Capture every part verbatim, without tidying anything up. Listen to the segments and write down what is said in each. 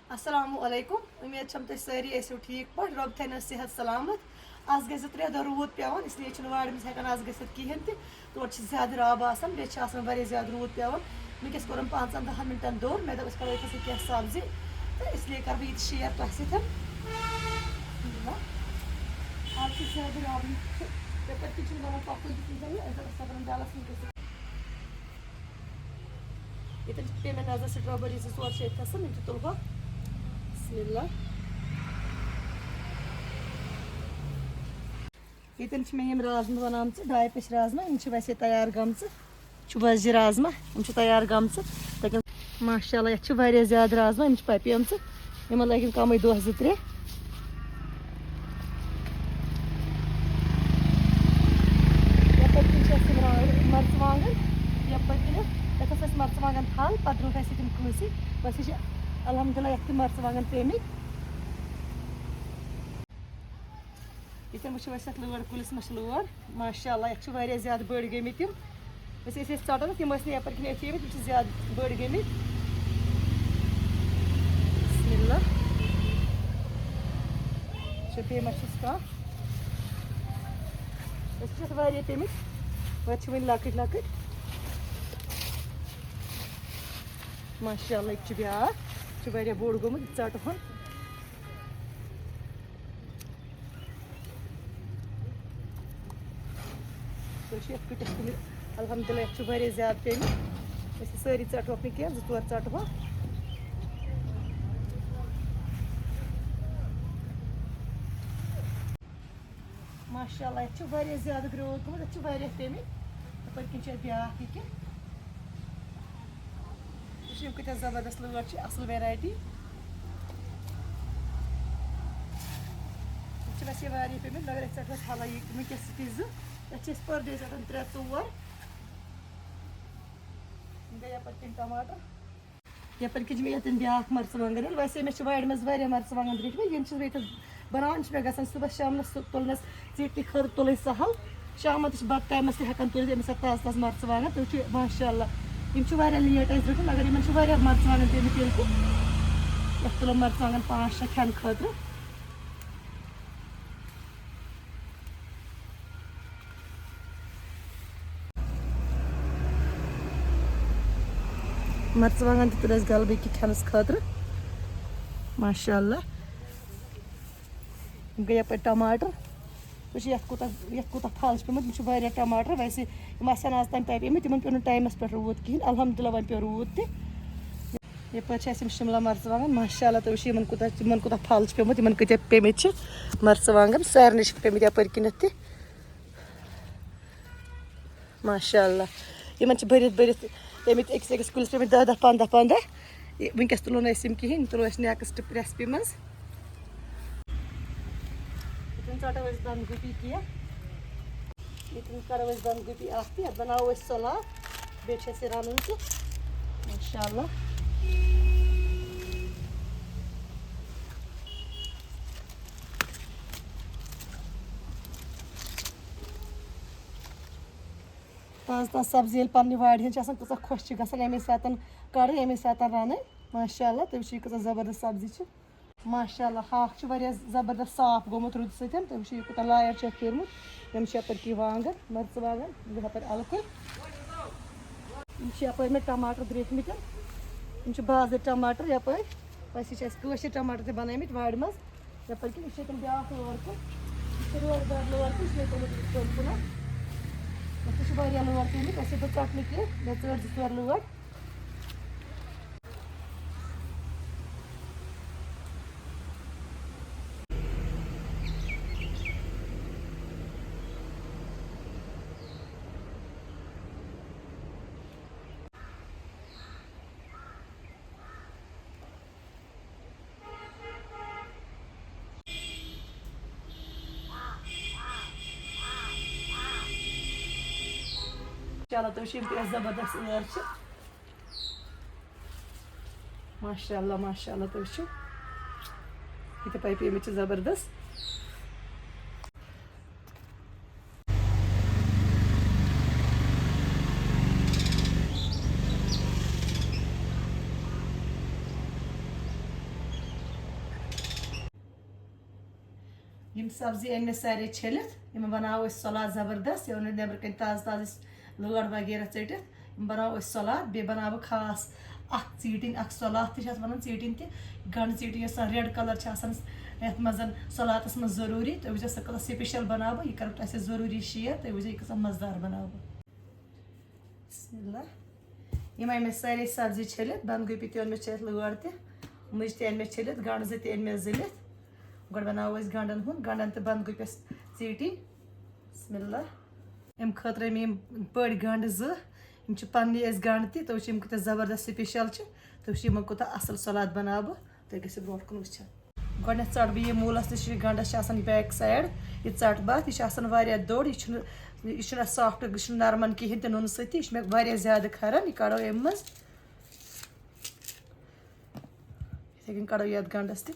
السلام علیکم، امید چھم تُہۍ سٲری ٲسِو ٹھیٖک پٲٹھۍ، رۄب تھٲینو صحت سلامت۔ آز گٔے زٕ ترٛےٚ دۄہ روٗد پٮ۪وان، اس لیے چھُنہٕ وارِ منٛز ہٮ۪کان آز گٔژھِتھ کِہیٖنۍ تہِ۔ تورٕ چھِ زیادٕ رب آسان، بیٚیہِ چھِ آسان واریاہ زیادٕ روٗد پٮ۪وان۔ وٕنکیٚس کوٚرُم پانٛژن دَہن مِنٹن دوٚر، مےٚ دوٚپ أسۍ کرو ییٚتہِ نَسٕے کینٛہہ سبزی، تہٕ اس لیے کرٕ بہٕ یہِ تہِ share تۄہہِ سۭتۍ۔ آز چھِ زیادٕ رب، یَپٲرۍ کِنۍ چھُنہٕ بنان پَکُن تہِ کِہیٖنۍ، أسۍ دوٚپ أسۍ کرو ڈَلَس منٛز گٔژھِتھ۔ ییٚتٮ۪ن چھِ پیٚمٕتۍ نظر strawberry زٕ ژور چھِ ییٚتہِ کھسان، یِم چھِ تُلہٕ بہٕ۔ بسم اللہ۔ ییٚتٮ۪ن چھِ مےٚ یِم رازمہٕ بنامژٕ، ڈاے پٔچھ رازمہٕ، یِم چھِ ویسے تیار گٔمژٕ۔ چھُ وۄزجہِ رازمہٕ، یِم چھِ تیار گٔمژٕ۔ تَتٮ۪ن ماشاء اللہ، یَتھ چھِ واریاہ زیادٕ رازمہٕ، یِم چھِ پَپیمژٕ۔ یِمن لَگن کَمٕے دۄہ زٕ ترٛےٚ۔ یَپٲرۍ کِنۍ چھِ اَسہِ یِم را-، مَرژٕوانٛگَن۔ یَپٲرۍ کِنۍ، یَتھ ٲس اَسہِ مَرژٕوانٛگَن تھل، پَتہٕ روٚٹ اَسہِ تِم کٲنٛسہِ۔ بَس یہِ چھِ الحمدللہ یَتھ تہِ مَرژٕوانٛگَن پیٚمٕتۍ۔ ییٚتٮ۪ن وٕچھو أسۍ یَتھ لٲر کُلِس ما چھِ لٲر۔ ماشاء اللہ، یَتھ چھِ واریاہ زیادٕ بٔڑۍ گٔمٕتۍ یِم۔ أسۍ ٲسۍ أسۍ ژَٹان، تِم ٲسۍ نہٕ یَپٲرۍ کِنۍ أتھی آمٕتۍ، تِم چھِ زیادٕ بٔڑۍ گٔمٕتۍ۔ بسم اللہ۔ اچھا، بیٚیہِ ما چھُس کانٛہہ؟ أسۍ چھِ اَتھ واریاہ پیٚمٕتۍ، وۄنۍ چھِ وٕنہِ لۄکٕٹۍ لۄکٕٹۍ۔ ماشاء اللہ، یہِ تہِ چھُ بیٛاکھ، یہِ چھُ واریاہ بوٚڑ گوٚمُت، یہِ ژَٹہٕ ہون۔ تُہۍ چھِو یَتھ کۭتیٛاہ کُلۍ، الحمدللہ، یَتھ چھِ واریاہ زیادٕ پیٚمٕتۍ۔ أسۍ چھِ سٲری ژَٹہوکھ نہٕ کینٛہہ، زٕ ژور ژَٹہوکھ۔ ماشاء اللہ، یَتھ چھِ واریاہ زیادٕ growth گٔمٕژ، یَتھ چھِ واریاہ پیٚمٕتۍ۔ یَپٲرۍ کِنۍ چھِ اَسہِ بیٛاکھ یہِ کہِ وٕچھِو، یِم کۭتیٛاہ زبردست لٲر چھِ، اَصٕل variety۔ یِم چھِ ویسے واریاہ پیٚمٕتۍ، مگر أسۍ ژَٹو اَسہِ حالہ یہِ وٕنکیٚس تہِ زٕ۔ یَتھ چھِ أسۍ per day ژَٹان ترٛےٚ ژور۔ یِم گٔے یَپٲرۍ کِنۍ ٹماٹر۔ یَپٲرۍ کِنۍ چھِ مےٚ ییٚتٮ۪ن بیٛاکھ مَرژٕوانٛگَن، ییٚلہِ ویسے مےٚ چھِ وارِ منٛز واریاہ مَرژٕوانٛگَن رُکھمٕتۍ، یِم چھِس بہٕ ییٚتٮ۪تھ بَناوان چھِ مےٚ گژھان صُبحَس شامنَس سُہ تُلنَس ژیٖرۍ تہِ خٲطرٕ تُلٕنۍ سَہَل۔ شامَن تہِ چھِ بَتہٕ ٹایمَس تہِ ہٮ۪کان تُلِتھ ییٚمہِ ساتہٕ تازٕ تازٕ مَرژٕوانٛگَن۔ تُہۍ وٕچھِو، ماشاء اللہ، یِم چھِ واریاہ late اَسہِ رٔٹمٕتۍ، مگر یِمَن چھِ واریاہ مَرژٕوانٛگَن پیٚمٕتۍ ییٚلہِ تہِ۔ یَتھ تُلو مَرژٕوانٛگَن پانٛژھ شےٚ کھٮ۪نہٕ خٲطرٕ۔ مَرژٕوانٛگَن تہِ تُلۍ اَسہِ غلبہٕ کہِ کھٮ۪نَس خٲطرٕ۔ ماشاء اللہ۔ یِم گٔے یَپٲرۍ ٹماٹر۔ وٕچھ، یَتھ کوٗتاہ، یَتھ کوٗتاہ پھل چھُ پیوٚمُت۔ یِم چھِ واریاہ ٹماٹر۔ ویسے یِم آسہِ ہن آز تام پَپیمٕتۍ، تِمَن پیوٚو نہٕ ٹایمَس پٮ۪ٹھ روٗد کِہیٖنۍ۔ الحمدللہ، وۄنۍ پیوٚو روٗد تہِ۔ یَپٲرۍ چھِ اَسہِ یِم شِملہ مَرژٕوانٛگَن۔ ماشاء اللہ، تُہۍ وٕچھِو، یِمَن کوٗتاہ، یِمَن کوٗتاہ پھل چھِ پیوٚمُت، یِمَن کۭتیٛاہ پیٚمٕتۍ چھِ مَرژٕوانٛگَن۔ سارنٕے چھِ پیٚمٕتۍ یَپٲرۍ کِنٮ۪تھ تہِ۔ ماشاء اللہ۔ یِمَن چھِ بٔرِتھ بٔرِتھ پیٚمٕتۍ أکِس أکِس کُلِس پیٚمٕتۍ دَہ دَہ، پنٛداہ پنٛداہ۔ یہِ، وٕنکیٚس تُلو نہٕ أسۍ یِم کِہیٖنۍ، یِم تُلو أسۍ next recipe منٛز۔ ییٚتٮ۪ن ژَٹو أسۍ بَنٛد گوٗپی کینٛہہ۔ ییٚتٮ۪ن کَڑو أسۍ بَنٛد گوٗپی اَکھ تہِ، یَتھ بَناوو أسۍ سَلاد۔ بیٚیہِ چھِ اَسہِ یہِ رَنُن تہِ۔ ماشاء اللہ۔ تازٕ تازٕ سبزی ییٚلہِ پننہِ وارِ ہٕنٛز چھِ آسان، کۭژاہ خۄش چھِ گژھان ییٚمے ساتہٕ کڑٕنۍ، ییٚمے ساتہٕ رنٕنۍ۔ ماشاء اللہ، تُہۍ وٕچھِو، یہِ کۭژاہ زبردست سبزی چھِ۔ ماشاء اللہ، ہاکھ چھُ واریاہ زبردست صاف گوٚمُت روٗدٕ سۭتۍ۔ تُہۍ وٕچھِو، یہِ کوٗتاہ لایَر چھُ اَتھ پھیوٗرمُت۔ یِم چھِ یَپٲرۍ کِنۍ وانٛگَن، مَرژٕوانٛگَن، یہِ یَپٲرۍ اَلہٕ کُلۍ۔ یِم چھِ یَپٲرۍ مےٚ ٹماٹر درٛیٹھمٕتۍ۔ یِم چھِ بازٕرۍ ٹماٹر یَپٲرۍ۔ ویسے چھِ اَسہِ کٲشِرۍ ٹماٹر تہِ بَنٲومٕتۍ وارِ منٛز۔ یَپٲرۍ کِنۍ یہِ چھِ ییٚتٮ۪ن بیٛاکھ لٲر کُل۔ یہِ چھِ رٲر دار لٲر کُل، یہِ چھِ مےٚ تھوٚمُت یِتھ کٔنۍ کُنَتھ۔ اَتھ تہِ چھِ واریاہ لٲر پیٚمٕتۍ، اَسہِ چھِ ژَٹنہٕ کینٛہہ، مےٚ ژٔٹ زٕ ژور لٲر۔ چلو، تُہۍ وٕچھِو، یِم کۭتیٛاہ زبردست ٲر چھِ۔ ماشاء اللہ، ماشاء اللہ، تُہۍ وٕچھِو، یہِ تہِ پَپیمٕتۍ چھِ زبردست۔ یِم سبزی أنۍ مےٚ سارے چھٔلِتھ، یِمن بناوو أسۍ سلاد زبردست۔ یہِ اوٚن مےٚ نیٚبرٕ کنہِ تازٕ تازٕ أسۍ لٲر وغیرہ ژٔٹِتھ۔ یِم بناوو أسۍ سلاد، بیٚیہِ بناوٕ بہٕ خاص اکھ ژیٖٹِنۍ، اکھ سلاد تہِ چھِ اتھ ونان ژیٖٹِنۍ تہِ، گنڈٕ ژیٖٹِنۍ، یۄس سۄ ریڈ کلر چھِ آسان یتھ منٛز سلادس منٛز ضروٗری۔ تُہۍ وٕچھزیو سۄ کۭژاہ سپیشل بناوٕ بہٕ، یہِ کرو تۄہہِ سۭتۍ ضروٗری شیئر، تُہۍ وٕچھزیو یہِ کۭژاہ مزٕدار بناوٕ بہٕ۔ بسم اللہ۔ یِم آیہِ مےٚ سارے سبزی چھٔلِتھ، بنٛدگوٗپی تہِ اوٚن مےٚ چھٔلِتھ، لٲر تہِ، مُجہِ تہِ أنۍ مےٚ چھٔلِتھ، گنٛڈٕ زٕ تہِ أنۍ مےٚ زٔلِتھ۔ گۄڈٕ بناوو أسۍ گنٛڈن ہُنٛد، گنٛڈن تہٕ بنٛدگوٗپِس ژیٖٹِنۍ۔ بسم اللہ۔ اَمہِ خٲطرٕ أنۍ مےٚ یِم بٔڑۍ گنٛڈٕ زٕ، یِم چھِ پننی اَسہِ گنٛڈٕ تہِ، تُہۍ وٕچھِو یِم کۭتیٛاہ زبردست سپیشل چھِ، تُہۍ وٕچھِو یِمن کوٗتاہ اصل سلاد بناو بہٕ، تُہۍ گٔژھِو برونٛٹھ کُن وٕچھِنۍ۔ گۄڈٕنٮ۪تھ ژَٹہٕ بہٕ یہِ موٗلَس نِش، یہِ گنٛڈَس چھِ آسان back side، یہِ ژَٹہٕ بہٕ اَتھ، یہِ چھِ آسان واریاہ دوٚر، یہِ چھُنہٕ، یہِ چھُنہٕ اَتھ soft، یہِ چھُنہٕ نرمَن کِہیٖنۍ تہِ نُنہٕ سۭتی، یہِ چھُ مےٚ واریاہ زیادٕ کھَران، یہِ کَڑو اَمہِ منٛز۔ یِتھَے کٔنۍ کَڑو یَتھ گنٛڈَس تہِ۔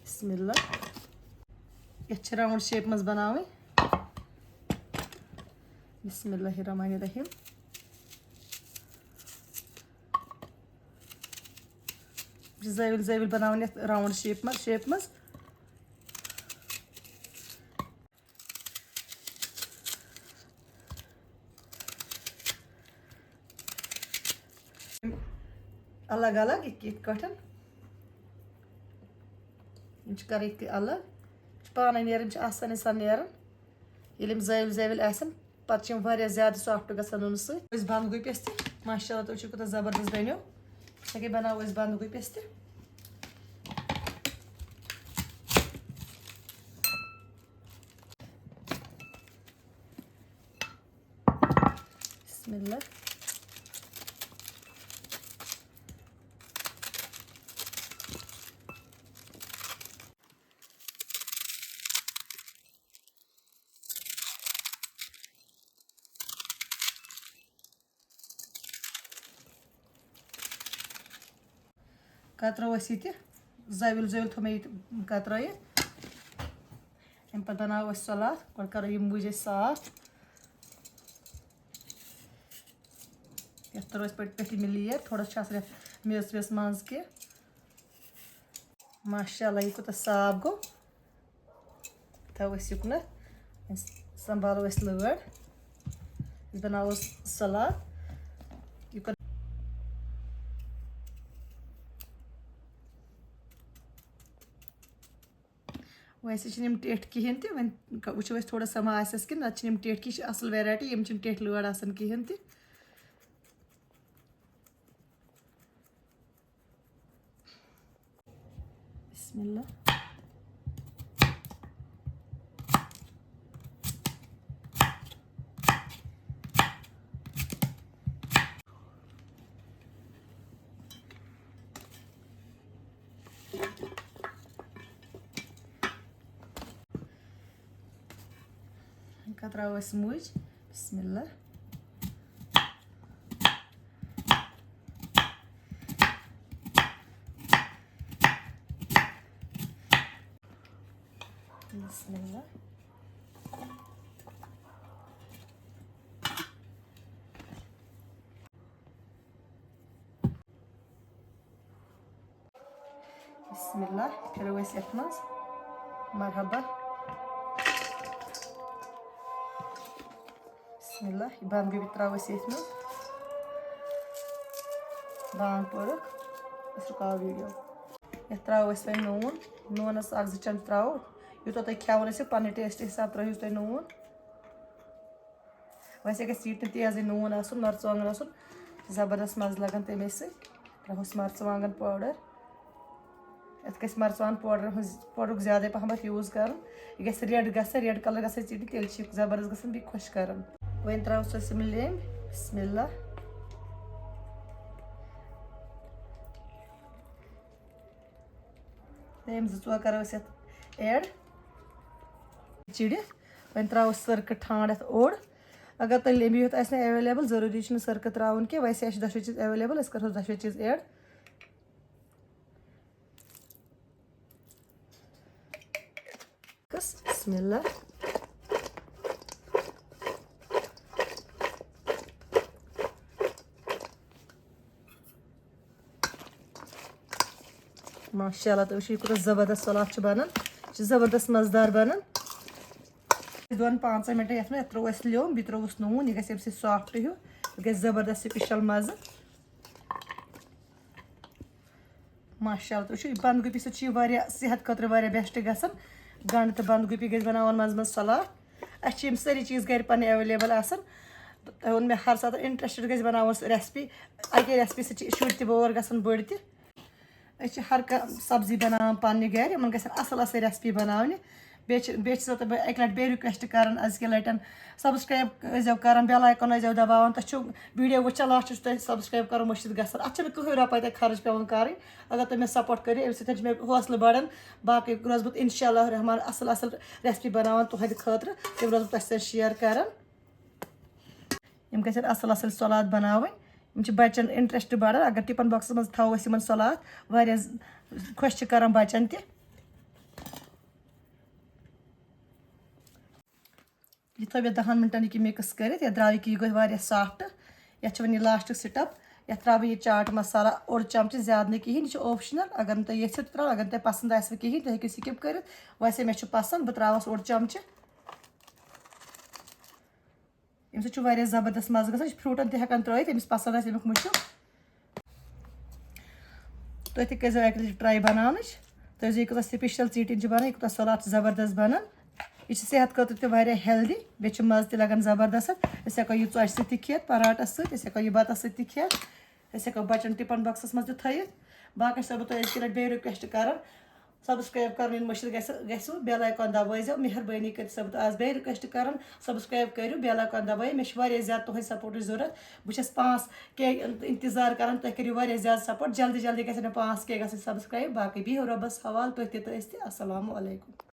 بسم اللہ۔ یَتھ چھِ round shape منٛز بَناوٕنۍ۔ بسم اللہ الرحمن الرحیم۔ زٲوِل زٲوِل بَناوٕنۍ یَتھ round shape منٛز، shape منٛز۔ الگ الگ یِتھ، یِتھ کٲٹھۍ۔ یِم چھِ کَرٕنۍ یِتھ کٔنۍ الگ۔ یِم چھِ پانَے نیران، یِم چھِ آسٲنی سان نیران۔ ییٚلہِ یِم زٲوِل زٲوِل آسَن، پَتہٕ چھِ یِم واریاہ زیادٕ soft گژھان نُنہٕ سۭتۍ۔ أسۍ بنٛد گوٗپِس تہِ، ماشاء اللہ، تُہۍ وٕچھِو کوٗتاہ زبردست بَنیو۔ یِتھَے کٔنۍ بَناوو أسۍ بنٛد گوٗپِس تہِ۔ بسم اللہ۔ کترو أسۍ یہِ تہِ، زٲوِل زٲوِل تھوٚو مےٚ یہِ تہِ کترٲیِتھ۔ اَمہِ پتہٕ بناوو أسۍ سلاد، گۄڈٕ کرو یِم مُجۍ أسۍ صاف۔ یَتھ ترٛوو أسۍ پٮ۪ٹھ، پٮ۪ٹھٕ مےٚ layer، تھوڑا چھِ آسان یَتھ میٚژ ویٚژ منٛز کینٛہہ۔ ماشاء اللہ، یہِ کوٗتاہ صاف گوٚو۔ تھاوو أسۍ یُکنَتھ، أسۍ سنٛبھالو أسۍ لٲر، أسۍ بناوو سلاد۔ یہِ کر-، ویسے چھِنہٕ یِم ٹیٚٹھۍ کِہیٖنۍ تہِ، وۄنۍ ک-، وٕچھو أسۍ تھوڑا سا ما آسٮ۪س کِنہٕ نَتہٕ چھِنہٕ یِم ٹیٚٹھۍ، یہِ چھِ اَصٕل variety، یِم چھِنہٕ ٹیٚٹھۍ لٲر آسان کِہیٖنۍ تہِ۔ بسم اللہ۔ کتراو أسۍ مُج۔ بسم اللہ۔ بسم اللہ۔ بسم اللہ، پھِرو أسۍ یَتھ منٛز۔ مرحبا۔ بسم اللہ، یہِ بنٛد گوٗپی ترٛاوو أسۍ یَتھ منٛز۔ بانٛگ پٔرٕکھ، أسۍ رُکاوو video۔ یَتھ ترٛاوو أسۍ وۄنۍ نوٗن، نوٗنَس اَکھ زٕ چمچہٕ ترٛاوو، یوٗتاہ تۄہہِ کھٮ۪وُن آسِو، پنٛنہِ taste حساب ترٛٲیِو تُہۍ نوٗن۔ ویسے گژھِ یہِ تہِ تیزٕے نوٗن آسُن، مرژٕوانٛگن آسُن، زبردست مزٕ لگان تَمے سۭتۍ۔ ترٛاوہوس مرژٕوانٛگن powder۔ یَتھ گژھِ مرژٕوانٛگن powder ہٕنٛز، powderُک زیادَے پہمتھ use کرُن۔ یہِ گژھِ red گژھٕنۍ، red colour گژھِ ژیٖٹِتھ، تیٚلہِ چھِ یہِ زبردست گژھان بیٚیہِ خۄش کران۔ وۄنۍ ترٛاوہوس أسۍ یِم لیٚمبۍ۔ بسم اللہ۔ تہٕ یِم زٕ ژور کرو أسۍ یَتھ add۔ چِڑِتھ۔ وۄنۍ ترٛاوو سِرکہٕ ٹھانٛڈ اَتھ اوٚڑ۔ اگر تۄہہِ لیٚمبۍ یوت آسہِ نہٕ available، ضروٗری چھُنہٕ سِرکہٕ ترٛاوُن کینٛہہ، ویسے اَسہِ چھِ دۄشوے چیٖز available، أسۍ کرہوس دۄشوے چیٖز add۔ بسم اللہ۔ ماشاء اللہ، تُہۍ وٕچھِو، یہِ کوٗتاہ زبردست سلاد چھُ بَنان۔ یہِ چھُ زبردست مَزٕدار بَنان۔ دۄن پانٛژَن مِنٹَن یَتھ منٛز، یَتھ ترٛوو اَسہِ لیوٚمب، بیٚیہِ ترٛووُس نوٗن، یہِ گژھِ اَمہِ سۭتۍ سافٹ ہیوٗ، یہِ گژھِ زبردست سٕپیشَل مَزٕ۔ ماشاء اللہ، تُہۍ وٕچھِو، یہِ بَنٛد گوٗپی سۭتۍ چھُ یہِ واریاہ صحت خٲطرٕ واریاہ بیسٹ گژھان۔ گَنٛڈٕ تہٕ بَنٛد گوٗپی گژھِ بَناوان منٛزٕ منٛزٕ سلاد۔ اَسہِ چھِ یِم سٲری چیٖز گَرِ پَنٕنۍ ایویلیبل آسان۔ تۄہہِ ووٚن مےٚ، ہر ساتہٕ اِنٹرٛسٹڈ گژھِ بَناوُن سُہ ریسپی۔ اَکے ریسپی سۭتۍ چھِ شُرۍ تہِ بور گژھان، بٔڑۍ تہِ۔ أسۍ چھِ ہر کانٛہہ سبزی بَناوان پنٛنہِ گَرِ، یِمَن گژھن اَصٕل اَصٕل ریسپی بَناونہِ۔ بیٚیہِ چھِ، بیٚیہِ چھِ سو تۄہہِ بہٕ اَکہِ لَٹہِ بیٚیہِ رِکویسٹ کَران، أزکہِ لَٹٮ۪ن سبسکرایب ٲسۍزیو کَران، بیل آیکن ٲسۍزیو دَباوان۔ تۄہہِ چھُو ویٖڈیو وٕچھان لاسٹَس چھُ تۄہہِ سبسکرایب کَرُن مٔشِتھ گژھان۔ اَتھ چھَنہٕ کٕہٕنۍ رۄپَے تۄہہِ خرٕچ پٮ۪وان کَرٕنۍ۔ اگر تُہۍ مےٚ سپورٹ کٔرِو، اَمہِ سۭتۍ چھُ مےٚ حوصلہٕ بَڑان۔ باقٕے روزٕ بہٕ اِنشاء اللہ الرحمٰن اَصٕل اَصٕل ریسپی بَناوان تُہٕنٛدِ خٲطرٕ۔ تِم روزٕ بہٕ تۄہہِ سۭتۍ شِیَر کَران۔ یِم گژھن اَصٕل اَصٕل سلاد بَناوٕنۍ۔ یِم چھِ بَچَن اِنٹرٛسٹ بَڑان۔ اگر ٹِپَن باکسَس منٛز تھاوو أسۍ یِمَن سلاد، واریاہ ز-، خۄش چھِ کَران بَچَن تہِ۔ یہِ تھٲو مےٚ دَہَن مِنٹَن یہِ کہِ مِکٕس کٔرِتھ۔ یَتھ درٛاو یہِ کہِ یہِ گوٚو واریاہ سافٹ۔ یَتھ چھُ وۄنۍ یہِ لاسٹُک سِٹَپ۔ یَتھ ترٛاوٕ بہٕ یہِ چاٹ مصالہ اوٚڑ چمچہٕ، زیادٕ نہٕ کِہیٖنۍ۔ یہِ چھُ اوپشنَل۔ اگر نہٕ تۄہہِ یَژھِو تہِ ترٛاوُن، اگر نہٕ تۄہہِ پَسنٛد آسِوٕ کِہیٖنۍ، تُہۍ ہیٚکِو سِکِپ کٔرِتھ۔ ویسے مےٚ چھُ پَسنٛد، بہٕ ترٛاوَس اوٚڑ چمچہٕ۔ اَمہِ سۭتۍ چھُ واریاہ زبردست مَزٕ گژھان۔ یہِ چھُ فروٗٹَن تہِ ہٮ۪کان ترٛٲوِتھ، ییٚمِس پَسنٛد آسہِ اَمیُک مُشُک۔ تُہۍ تہِ کٔرۍزیو اَکہِ لَٹہِ ٹراے بَناونٕچ۔ تُہۍ وٕچھِو، یہِ کوٗتاہ سٕپیشَل ژیٖٹِنۍ چھِ بَنان، یہِ کوٗتاہ سلاد چھُ زبردست بَنان۔ یہِ چھُ صحت خٲطرٕ تہِ واریاہ ہیلدی، بیٚیہِ چھُ مَزٕ تہِ لَگان زبردست۔ أسۍ ہٮ۪کو یہِ ژۄچہِ سۭتۍ تہِ کھٮ۪تھ، پَراٹَس سۭتۍ، أسۍ ہٮ۪کو یہِ بَتَس سۭتۍ تہِ کھٮ۪تھ، أسۍ ہٮ۪کو بَچَن ٹِپَن باکسَس منٛز تہِ تھٲیِتھ۔ باقٕے چھَسو بہٕ تۄہہِ أزکہِ لَٹہِ بیٚیہِ رِکویسٹ کَران، سبسکرایب کَرُن یِنہٕ مٔشِتھ گژھِ، گژھِوٕ، بیل آیکان دَبٲیزیو۔ مہربٲنی کٔرِتھ چھَسو بہٕ تۄہہِ آز بیٚیہِ رِکویسٹ کَران، سبسکرایب کٔرِو، بیل آیکان دَبٲیِو۔ مےٚ چھِ واریاہ زیادٕ تُہٕنٛدِ سپورٹٕچ ضوٚرَتھ۔ بہٕ چھَس پانٛژھ کے اِنتظار کَران، تُہۍ کٔرِو واریاہ زیادٕ سپورٹ۔ جلدی جلدی گژھن مےٚ پانٛژھ کے گژھٕنۍ سبسکرایب۔ باقٕے بِہِو رۄبَس حوالہٕ، تُہۍ تہِ تہٕ أسۍ تہِ۔ السلام علیکم۔